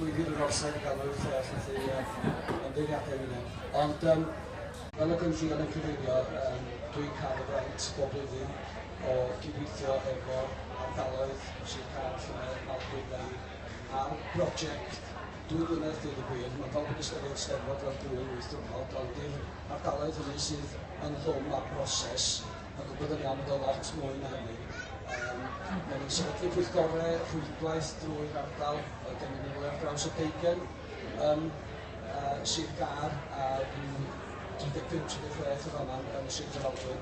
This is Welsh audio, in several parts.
Gweithio yr orsaf i gael o'r lle felly ymddeiriadau yna. Ond fel y gynllion yn cyfeirio, dwi'n cael y fraint bob blwyddyn o gydweithio efo ardaloedd Sir Gâr, Llynedd, Maldwyn, Fai, ar brosiect 2 flynedd dweud y gwir. Mae pawb yn ystyried Steddfod fel gŵyl 8 diwrnod, ond i'r ardaloedd hynny sydd ynghlwm â'r broses, mae'n gwybod yn iawn bod o lot mwy na hynny. Maen nhw'n sefydlu pwyllgorau, rhwydwaith drwy'r ardal, gennym ni mwy ar draws o deugain yn Sir Gâr a rhyw 35-36 o fan'na yn Sir Drefaldwyn.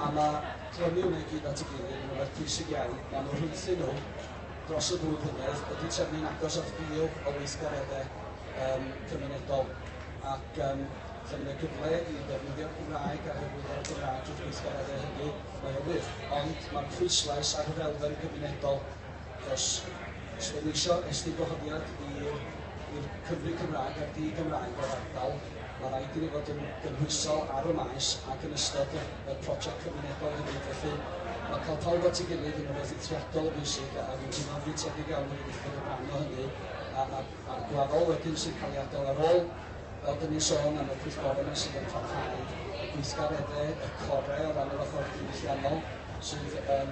A mae clymu hwnna i gyd at ei gilydd yn rhywbeth pwysig iawn. Maen nhw'n rhwythu nhw dros y ddwy flynedd wedi trefnu'n agos at 1,000 o weithgareddau cymunedol ac lle mae yna gyfle i ddefnyddio'r Gymraeg a hyrwyddo'r Gymraeg drwy'r gweithgareddau hynny, mae o'n wych. Ond mae'r pwyslais ar yr elfen gymunedol, achos os ydyn ni eisiau estyn gwahoddiad i'r Cymry Cymraeg a'r di-Gymraeg o'r ardal, mae rhaid i ni fod yn gynhwysol ar y maes ac yn ystod y prosiect cymunedol hefyd. Felly mae cael pawb at ei gilydd yn rhywbeth eithriadol o bwysig a dwi'n teimlo'n freintiedig iawn i fi gallu bod yn rhan o hynny a'r gwaddol wedyn sy'n cael ei adael ar ôl, fel dyn ni'n sôn am y pwyllgorau yma sydd yn parhau, y gweithgareddau, y corau o ran yr ochr diwylliannol sydd yn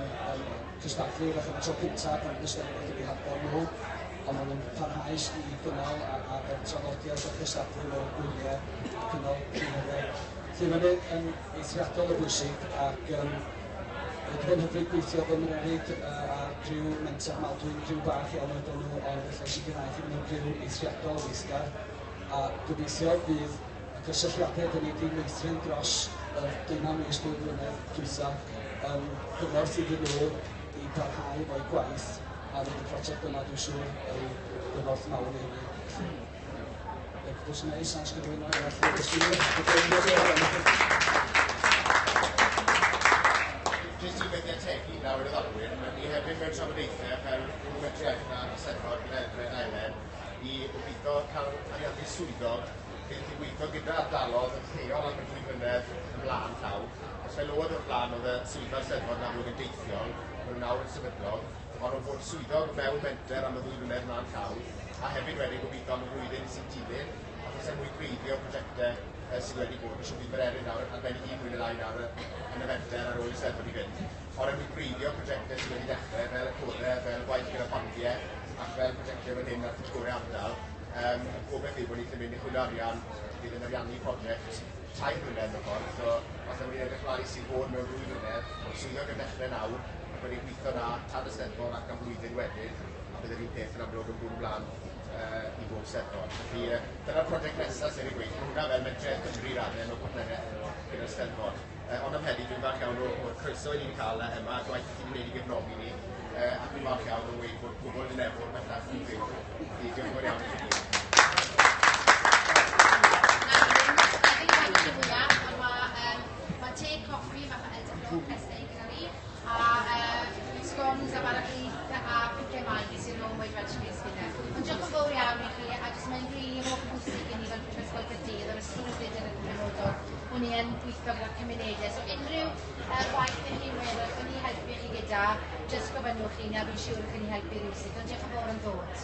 cystadlu wrach am y tro cyntaf pan fydd y Steddfod wedi hagor nhw, ond maen nhw'n parhaus i gynnal a'r traddodiad o cystadlu mewn gwyliau a cynnal cymunedau. Felly mae'n yn eithriadol o bwysig ac wedi bod yn hyfryd gweithio efo Mererid a'r criw Menter Maldwyn, criw bach iawn oedden nhw, ond allai sicrhau chi bod nhw'n criw eithriadol o weithgar a gobeithio bydd y cysylltiadau dyn ni wedi meithrin dros yr 18 mis, 2 flynedd dwytha yn gymorth iddyn nhw i parhau efo'u gwaith a fydd y prosiect yma dwi'n siŵr yn gymorth mawr i hynny. Felly, does yna eis gyflwyno arall i gwestiynau. Jyst i beth i ategu nawr i'r ddalwyr, mae ni hefyd mewn trafodaethau fel Bwrw Mentrau Iaith a'r Eisteddfod gyda Elfed Elen i gobeithio cael ariannu swyddog fydd yn gweithio gyda ardalodd yn lleol am y 2 flynedd ymlaen llaw. Os fel oedd o'r blaen oedd y swyddfa'r Steddfod na fod yn deithiol, maen nhw nawr yn sefydlog, ond o'n fod swyddog mewn menter am y 2 flynedd ymlaen llaw, a hefyd wedyn gobeithio am y flwyddyn sy'n dilyn, achos er mwyn gwreiddio prosiectau sydd wedi bod, fi'n siŵr bydd Mererid nawr ar ben ei hun mwy neu lai nawr yn y fenter ar ôl i Steddfod i fynd, ond er mwyn gwreiddio prosiectau sydd wedi dechrau, fel y corau, fel gwaith gyda bandiau, ac fel prosiectau fan hyn ar ffitgorau ardal, gobeith yw bod ni'n gallu mynd i chwilio arian fydd yn ariannu prosiect 3 mlynedd mewn ffordd, so falle bod ni'n edrych mlaen i Sir Fôn mewn 2 mlynedd, ond swyddog yn dechrau nawr, ac wedi gweithio na tan y Steddfod ac am flwyddyn wedyn, a bydd yr un peth yn amlwg yn bwrw mlaen i bob Steddfod. Felly dyna'r prosiect nesaf sydd ei gweithio, hwnna fel Mentrau Cymru raddau mewn partneriaeth gyda'r Steddfod. Ond am heddi, dwi'n falch iawn o'r croeso i ni wedi cael yma, a gwaith i ni wedi gwneud i gefnogi ni, ac dwi'n falch iawn o weud bod pobl yn Dinefwr bellach yn fyw. Felly diolch yn fawr iawn i chi gyd. Mae te, coffi, fath o elderflower cresau gyda ni, a scones a bara brith a pice maen sy'n nhw'n weud Welsh Case gyda. Ond diolch yn fawr iawn i chi, a jyst mae'n rili holl bwysig i ni fel Prifysgol Caerdydd a'r ysgol yn y penodol, bod ni yn gweithio gyda'r cymunedau. So unrhyw waith ych chi'n meddwl allwn ni helpu chi gyda, jyst gofynnwch i ni a fi'n siŵr chi ni helpu rhywsut. Ond diolch yn fawr am ddod.